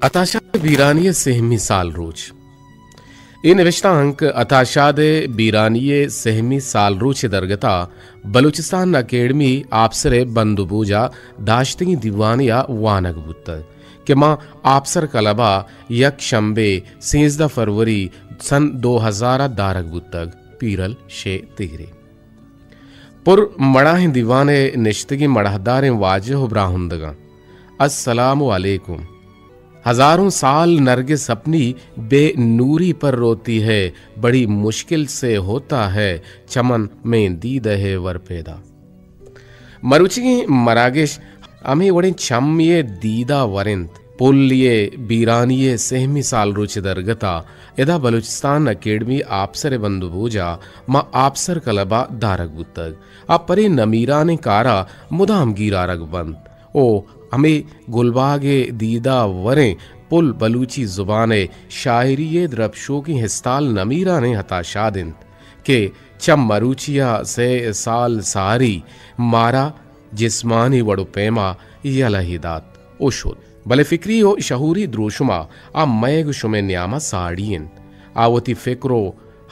عطا شاد ءِ بیرانی ءِ سہمی سال روچ۔ اے نبشتانک عطا شاد ءِ بیرانی ءِ سہمی سال روچ ءِ درگت ءَ بلوچستان اکیڈمی آپسر ءِ بند ءُ بوج ءَ داشتگیں دیوانے ءَ وانگ بوتگ کہ ماں آپسر کلب ءَ یک شمبے سیزدہ فروری سن دو ہزار ءَ دارگ بوتگ۔ پیرل شے تیرے۔ پر مڑاہیں دیوان ءَ نشتگیں مڑاہداریں واجہ ءُ براہندگاں، السلام علیکم۔ ہزاروں سال نرگس اپنی بے نوری پر روتی ہے، بڑی مشکل سے ہوتا ہے چمن میں دیدہ ور پیدا۔ مروچیگیں مراگش ہمے وڑیں چمی ءِ دیدا ور انت۔ پلی ءِ بیرانی ءِ سہمی سالروچ ءِ درگت ءَ ادا بلوچستان اکیڈمی آپسر ءِ بند ءُ بوج ءَ ماں آپسر کلب ءَ دارگ بوتگ۔ آ پرے نمیرانیں کار ءَ مدام گیر آرگ بنت ءُ ہمے گلباگ ءِ دیدا وریں پل بلوچی زبان ءِ شاعری ءِ درپشوکیں ہستال نمیرانیں عطا شاد انت کہ چہ مروچی ءَ سے سال ساری مارا جسمانی وڑ ءُ پیم ءَ یلہ ئے دات ءُ شت۔ بلے فکری ءُ شعوری دروشم ءَ آ مئیگ ءُ شمئے نیام ءَ ساڑی انت۔ آ وتی فکر ءُ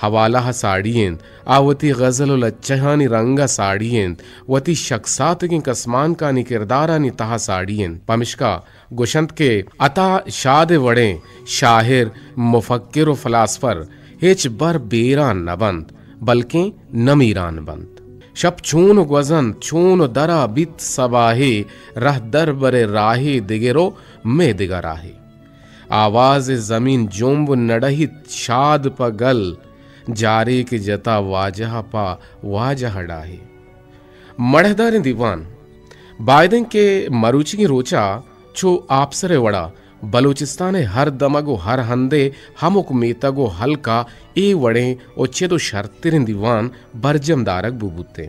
حوالہ ءَ ساڑی انت۔ آ وتی غزل ءُ لچہانی رنگ ءَ ساڑی انت۔ وتی شکساتگیں کسمانکانی کردارانی تہ ءَ ساڑی انت۔ پمشکا گوشنت کہ عطا شاد ءِ وڑیں شاعر، مفکر ءُ فلاسفر ہچ بر بیران نہ بنت، بلکیں نمیران بنت۔ شپ چون گوزنت، چون درا بیت صباہے، رہ در برے راہے دگر ءُ مئے دگہ راہے۔ آواز زمین جنب نڈہیت شاد پہ گل، جارے کہ جتا واجہ پہ واجہ ڈاہے۔ مڑاہداریں دیوان، بائدیں کہ مروچیگیں روچا چو آپسر ءِ وڑا بلوچستان ءِ ہر دمگ ءُ ہر ہندے ہمک میتگ ءُ ہلکا اے وڑیں ءُ چد ءُ شرتریں دیوان برجم دارگ بوبوتیں۔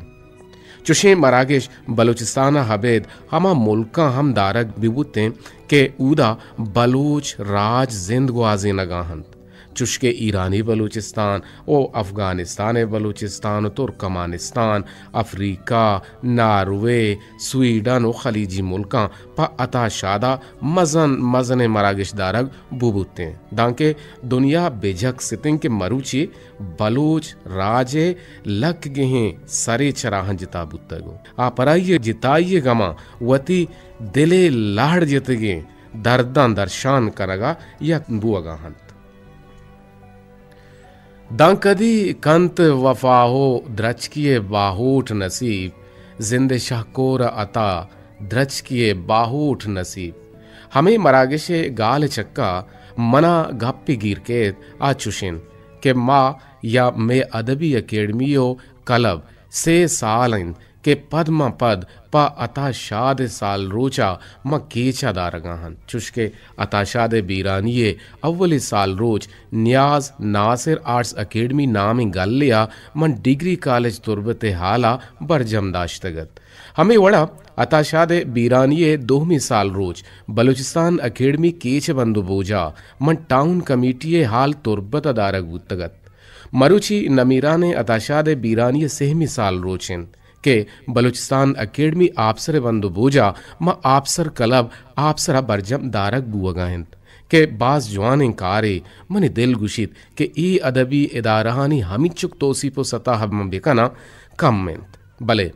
چشیں مراگش بلوچستان ءَ ابید ہما ملکاں ہم دارگ بوبوتیں کہ اودا بلوچ راج زند گوازینگا انت۔ چشکہ ایرانی بلوچستان ءُ افغانستان ءِ بلوچستان ءُ ترکمانستان، افریقہ، ناروے، سویڈن ءُ خلیجی ملکاں پہ عطا شاد ءَ مزن مزنیں مراگش دارگ بوبوتیں، دانکہ دنیا بجک ستیں کہ مروچی بلوچ راج ءِ لکگہیں سرے چراہاں جتا بوتگ ءُ آ پرائی ءِ جتائی ءِ گماں وتی دل ءِ لہڑ جتگیں درداں درشان کنگا یک بوگا انت۔ داں کدی کنت وفا ءُ درچکی ءِ باہوٹ نصیب، زند ءِ شہکور ءَ عطا درچکی ءِ باہوٹ نصیب۔ ہمے مراگش ءِ گال ءِ چکا منا گپے گیر کیت، آ چش انت کہ ما یا مئے ادبی اکیڈمی ءُ کلب سے سال انت کہ پد ماں پد پہ عطا شاد ءِ سالروچ ءَ ماں کیچ ءَ دارگا انت، چشکہ عطا شاد ءِ بیرانی ءِ اولی سالروچ نیاز ناصر آرٹس اکیڈمی نامیں گلے ءَ من ڈگری کالج تربت ءِ ہال ءَ برجم داشتگ ات۔ ہمے وڑا عطا شاد ءِ بیرانی ءِ دومی سالروچ بلوچستان اکیڈمی کیچ ءِ بند ءُ بوج ءَ من ٹاؤن کمیٹی ءِ ہال تربت ءَ دارگ بوتگ ات۔ مروچی نمیرانیں عطا شاد ءِ بیرانی ءِ سہمی سالروچ انت کہ بلوچستان اکیڈمی آپسر ءِ بند ءُ بوج ءَ ماں آپسر کلب آپسر ءَ برجم دارگ بوگا انت کہ باز جوانیں کارے۔ منی دل گوشیت کہ اے ادبی ادارہانی ہمینچک توسیپ ءُ ستا ءَ من بکناں کم انت، بلے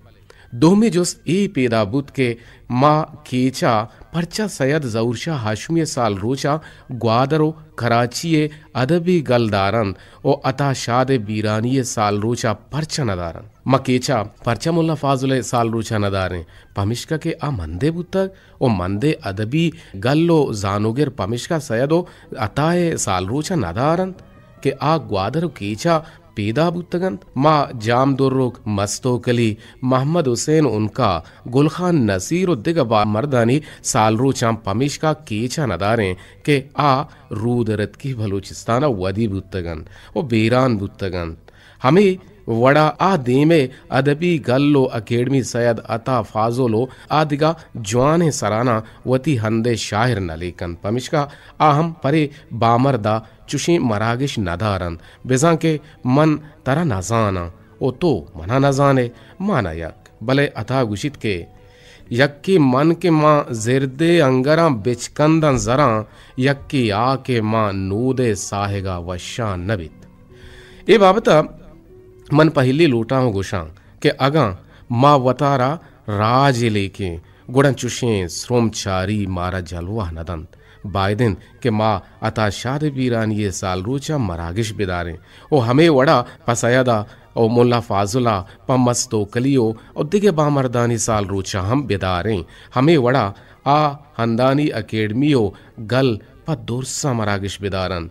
دومی جست اے پیدا بوت کہ ما کیچ ءَ پرچا سید ظہور شاہ ہاشمی ءِ سالروچ ءَ گوادر ءُ کراچی ءِ ادبی گل دار انت ءُ عطا شاد ءِ بیرانی ءِ سالروچ ءَ پرچا نہ دار انت؟ ما کیچ ءَ پرچا ملا فاضل ءِ سالروچ ءَ نہ دار ایں؟ پمیشکا کہ آ مندے بوتگ ءُ مندے ادبی گل ءُ زانوگر پمیشکا سید ءُ عطا ءِ سالروچ ءَ نہ دار انت کہ آ گوادر ءُ کیچ ءَ پیدا بوتگ انت۔ ما جام دروک، مستوکلی، محمد حسین عنقا، گل خان نصیر ءُ دگہ بامردانی سالروچاں پمیشکا کیچ ءَ نہ دار ایں کہ آ رودرتکی بلوچستان ءَ ودی بوتگ انت ءُ بیران بوتگ انت۔ ہمے وڑا آ دیم ءِ ادبی گل ءُ اکیڈمی سید عطا فاضل ءُ آ دگہ جوانیں سراناں وتی ہند ءِ شاعر نہ لیک انت، پمیشکا آ ہم پرے بامرد ءَ چشیں مراگش نہ دار انت، بزاں کہ من ترا نہ زاناں ءُ تو منا نہ زان ئے، ما نہ یک۔ بلے عطا گوشیت کہ یکے من کہ ماں زردے انگراں بچکنداں زراں، یکے آ کہ ماں نودے ساہگا وشاں نہ بیت۔ اے بابت ء من پہلی لوٹاں و گوشاں کہ اگاں ما وتارا راج لیکیں، گڑا چوشیں سرمچاری مارا جلوہ نہ دنت۔ باید انت کہ ما عطا شاد بیرانی ء سالروچ ء مراگش بداریں و ہمے وڑا پہ سید ء و ملا فاضل ء پہ مست توکلی و، و دگہ بامردانی سالروچ ء ہم بداریں۔ ہمے وڑا آ ہندانی اکیڈمی و گل پہ درساں مراگش بدارنت۔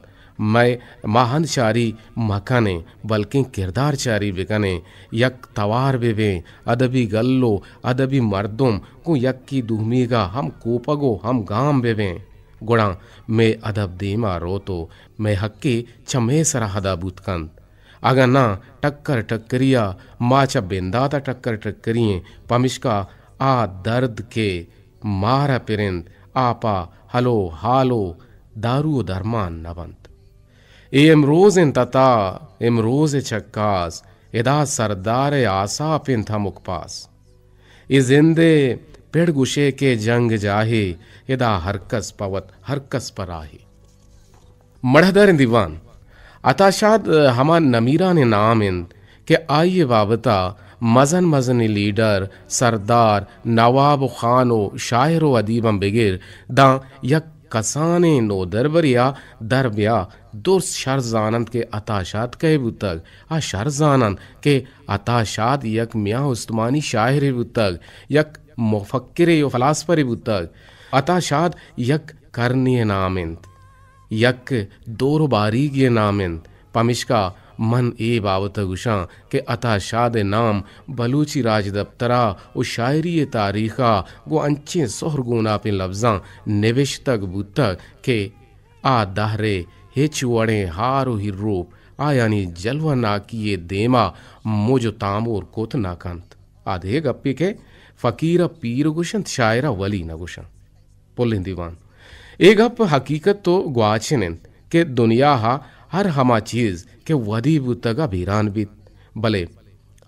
مئے ما ہند چاری مکنیں، بلکیں کردار چاری بکنیں، یک توار ببیں، ادبی گل و ادبی مردم گوں یکے دومیگا ہم کوپگ و ہم گام ببیں، گڑا مئے ادب دیما روت و مئے حقے چہ مئے سرا ادا بوت کنت۔ اگاں ناں، ٹکر ٹکریا ما چہ بنداتا ٹکر ٹکری ایں، پمشکا آ درد کہ مارا پرنت، آ پہ ہلو ہالو دارو و درمان نہ بنت۔ اے امروز انت عطا، امروز چکاس، ادا سردار آساپ انت ہمک پاس۔ اے زندے پڑ گوشے کہ جنگ جاہے، ادا ہر کس پہ وت، ہر کس پہ راہے۔ مڑاہداریں دیوان، عطا شاد ہما نمیرانیں نام انت کہ آئی ء بابت ء مزن مزنیں لیڈر، سردار، نواب و خان و شاعر و ادیباں بگر داں یک کسانیں نودربرے ء در بیا درست شر زاننت کہ عطا شاد کئے بوتگ۔ آ شر زاننت کہ عطا شاد یک میاں استمانی شاعرے بوتگ، یک مفکرے و فلاسفرے بوتگ۔ عطا شاد یک کرنے ء نام انت، یک دور و باریگے ء نام انت۔ پمیشکا من اے بابت ء گوشاں کہ عطا شاد ء نام بلوچی راجدپتر ء و شاعری ء تاریخ ء گوں انچیں سہر گوناپیں لبزاں نبشتگ بوتگ کہ آ دہر ء ہچ وڑیں ہار و ہیروپ آیانی جلوہ ناکی ء دیما مج و تامور کت نہ کنت۔ آ دگہ گپے کہ فقیر ء پیر گوشنت، شاعر ء ولی نہ گوشنت۔ پلیں دیوان، اے گپ حقیقت و گواچن انت کہ دنیا ء ہر ہما چیز کہ ودی بوتگ ء بیران بیت، بلے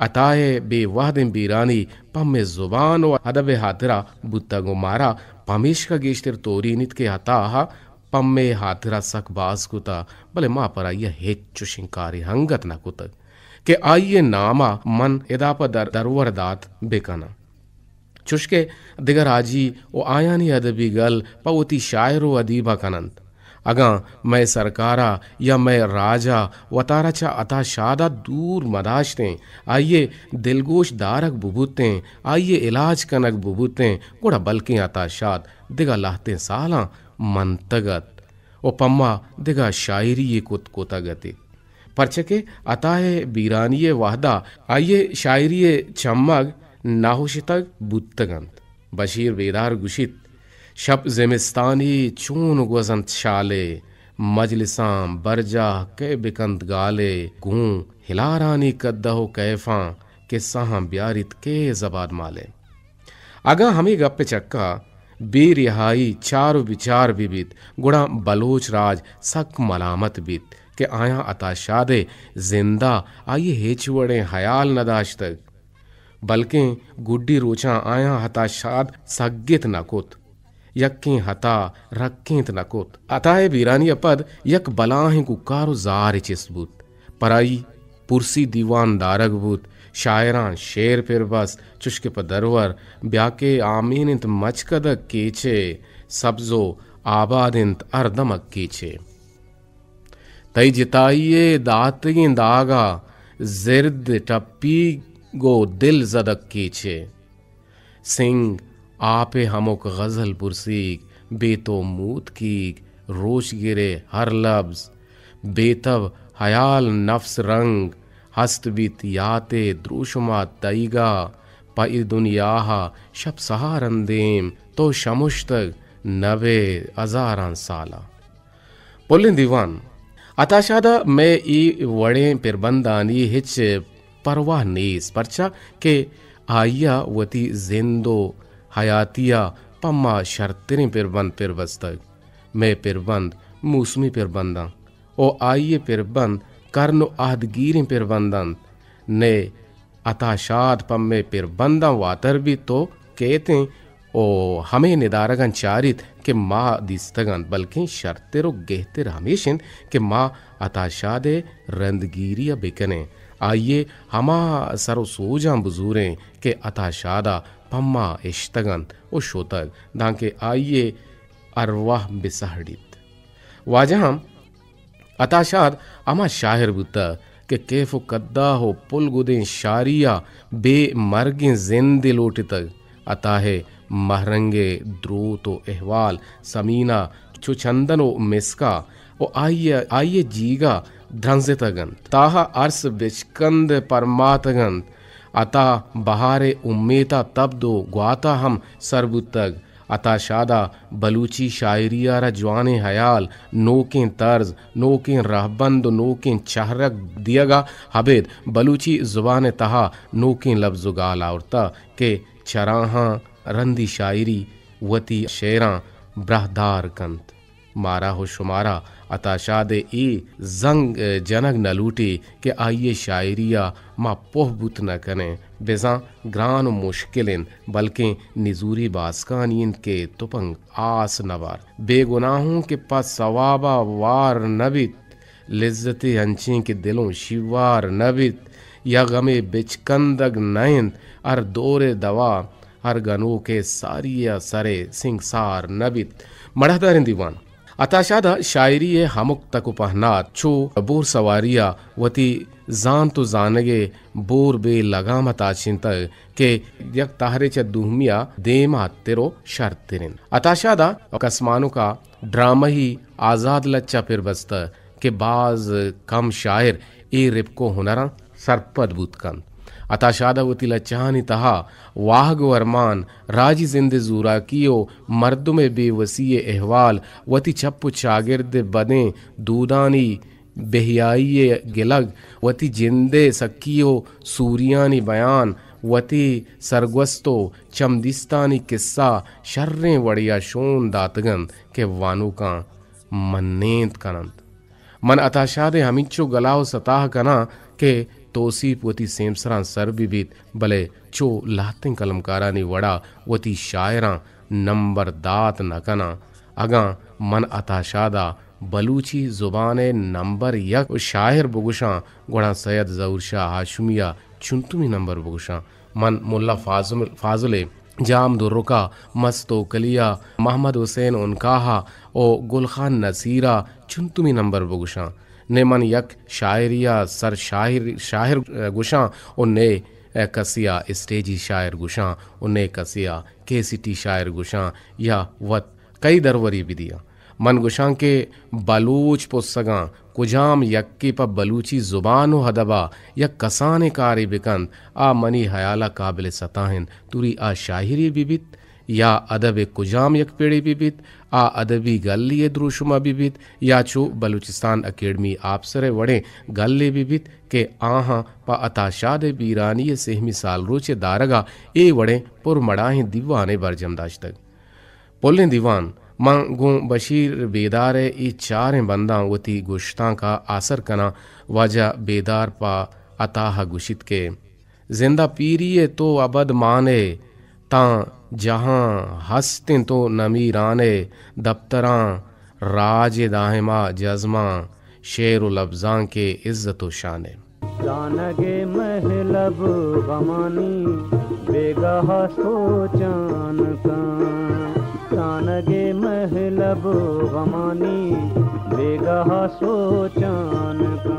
عطا ء بے وہدیں بیرانی پہ مئے زبان و ادب ء ہاترا بوتگ و مارا پمیشکا گیشتر تورینیت کہ عطا ء پہ مئے ہاترا سک باز کتہ، بلے ما پر آئی ء ہچ چشیں کارے انگت نہ کتگ کہ آئی ء نام ء من ادا پہ در-، درور دات بہ کناں۔ چوشکہ دگہ راجی و آیانی ادبی گل پہ وتی شاعر و ادیباں کن انت۔ اگاں مئے سرکار ء یا مئے راج ء وتارا چہ عطا شاد ء دور مداشتیں، آئی ء دلگوش دارگ ببوتیں، آئی ء علاج کنگ ببوتیں، گڑا بلکیں عطا شاد دگہ لہتیں سالاں منتگ ات و پہ ما دگہ شاعری یے کت کتگ ات۔ پرچہ کہ عطا ء بیرانی ء وہدا آئی ء شاعری ء چمگ ناہشتگ بوتگ انت۔ بشیر بیدار گوشیت، شپ زمستانی چون گوزنت شالے، مجلساں برجاہ کئے بکنت گالے، گوں ہلارانی کدہ و کیفاں، کسہاں بیاریت کئے زباد مالے۔ اگاں ہمے گپ ء چکا بے رہائی چار و بچار بہ بیت، گڑا بلوچ راج سک ملامت بیت کہ آیاں عطا شاد ء زند ء آئی ء ہچ وڑیں ہیال نہ داشتگ، بلکیں گڈی روچاں آیاں عطا شاد سگت نہ کت، یکیں ہتا رکینت نہ کت۔ عطا ء بیرانی ء پد یک بلاہیں کوکار و زارے چست بوت۔ پرائی پرسی دیوان دارگ بوت، شاعراں شعر پر بست، چشکہ پہ درور، بیا کہ آمین انت مچکدگ کیچے، سبز و آباد انت ہر دمگ کیچے۔ تئی جتائی ء داتگیں داگا، زرد ٹپیگ و دل زدگ کیچے۔ سنگ آپ ء ہمک غزل پرسیگ، بے تو موتکیگ، روشگر ء ہر لبز، بے تب حیال نفس رنگ، ہست بیت یات ء دروشما تئیگا، پہ اے دنیا ء شپ سہار اندیم تو شمشتگ نبے ہزاراں سالا۔ پلیں دیوان، عطا شاد ء مئے اے وڑیں پربندانی ہچ پرواہ نیست، پرچا کہ آئی ء وتی زند و حیاتی ء پہ ما شرتریں پربند پر بستگ۔ مئے پربند موسمی پربند انت و آئی ء پربند کرن و عہدگیریں پربند انت۔ نئے عطا شاد پہ مئے پربنداں واتر بیت و کیتیں و ہمے ندارگاں چاریت کہ ما دیستگ انت، بلکیں شرتر و گہتر ہمیش انت کہ ما عطا شاد ء رندگیری ء بکنیں، آئی ء ہما سر و سوجاں بزوریں کہ عطا شاد ء پما اشتگ انت و شتگ، دانکہ آئی ء ارواہ بسہڑیت۔ واجہاں، عطا شاد ہما شاعر بوتگ کہ کیف و کداہ و پلگدیں شاری ء بے مرگیں زندے لوٹتگ۔ عطا ء مہرنگ ء دروت و احوال سمین ء چو چندن و مسکا و آئی ء، آئی ء جیگ ء درنزتگ انت۔ تاہ ارس بچکند پرماتگ انت۔ عطا بہار ء امیت ء تبد و گوات ء ہم سر بوتگ۔ عطا شاد ء بلوچی شاعری ء را جوانیں ہیال، نوکیں طرز، نوکیں رہبند و نوکیں چہرگ دیگ ء ابید بلوچی زبان ء تہا نوکیں لبز و گال آورتہ کہ چراہاں رندی شاعری وتی شعراں براہدار کنت۔ مارا و شمارا عطا شاد ء اے زنگ جنگ نہ لوٹی کہ آئی ء شاعری ء ما پوہ بوت نہ کنیں، بزاں گران و مشکل انت، بلکیں نزوری باسکانی انت کہ تپنگ آس نہ بارت۔ بے گناہوں کہ پہ ثواب ء وار نہ بیت، لذتے انچیں کہ دلوں شیوار نہ بیت، یا غمے بچکندگ نہ انت، ہر دور ء دوا ہر گنوکے ساری ء سرے سنگسار نہ بیت۔ مڑاہداریں دیوان۔ عطا شاد ء شاعری ء ہمک تک و پہنات چو بور سواری ء وتی زانت و زانگ ء بور بے لگام ء تاچینتگ کہ یک تہرے چہ دومی ء دیم ء ہتر و شرتر انت۔ عطا شاد ء کسمانک ء ڈرامہی آزاد لچہ پر بستہ کہ باز کم شاعر اے رپک و ہنراں سرپد بوت کنت۔ عطا شاد ء وتی لچہانی تہا واہگ و ارمان، راجی زند ء زوراکی و مردم ء بے وسی ء احوال، وتی چپ و چاگرد ء بدیں دودانی بہیائی ء گلگ، وتی جند ء سکی و سوریانی بیان، وتی سرگوست و چمدیستانی کسہ شریں وڑے ء شون داتگ انت کہ وانوکاں منینت کن انت۔ من عطا شاد ء ہمینچو گلا و ستاہ کناں کہ توسیپ وتی سیمسراں سر بہ بیت، بلے چو لہتیں قلمکارانی وڑا وتی شاعراں نمبر دات نہ کناں۔ اگاں من عطا شاد ء بلوچی زبان ء نمبر یک شاعر بگوشاں، گڑا سید ظہور شاہ ہاشمی ء چنتمی نمبر بگوشاں۔ من ملا فاضل، فاضل ء جام درکا، مست توکلیا، محمد حسین عنقاہا و گل خان نصیرا چنتمی نمبر بگوشاں۔ نے من یک شاعریا سر شاعر، شاعر گوشاں و نے کسیا اسٹیجی شاعر گوشاں و نے کسیا کیسٹی شاعر گوشاں یا وت کئی دروری بدیاں۔ من گوشاں کہ بلوچ پسگاں کجام یکے پہ بلوچی زبان و ادبا یک کسانیں کارے بکنت، آ منی ہیالا قابل ستاہ انت۔ توری آ شاعرے بہ بیت یا ادب ء کجام یک پڑے بہ بیت، آ ادبی گلے ء دروشم ء بہ بیت یا چو بلوچستان اکیڈمی آپسر ء وڑیں گلے بہ بیت کہ آہاں پہ عطا شاد ء بیرانی ء سہمی سالروچ ء دارگ ء اے وڑیں پرمڑاہیں دیوانے برجم داشتگ۔ پلیں دیوان، من گوں بشیر بیدار ء اے چاریں بنداں وتی گشتانک ء آسر کناں۔ واجہ بیدار پہ عطا ء گوشیت کہ زندہ پیری ء تو ابد مان ئے، تاں جہاں ہست انت تو نمیران ئے، دپتراں راج ء دائما جزماں، شعر و لبزانک ء عزت و شان ئے۔ زانگ ء مہلب غمانی بیگاہ سوچان کن، زانگ ء مہلب غمانی بیگاہ سوچان کن۔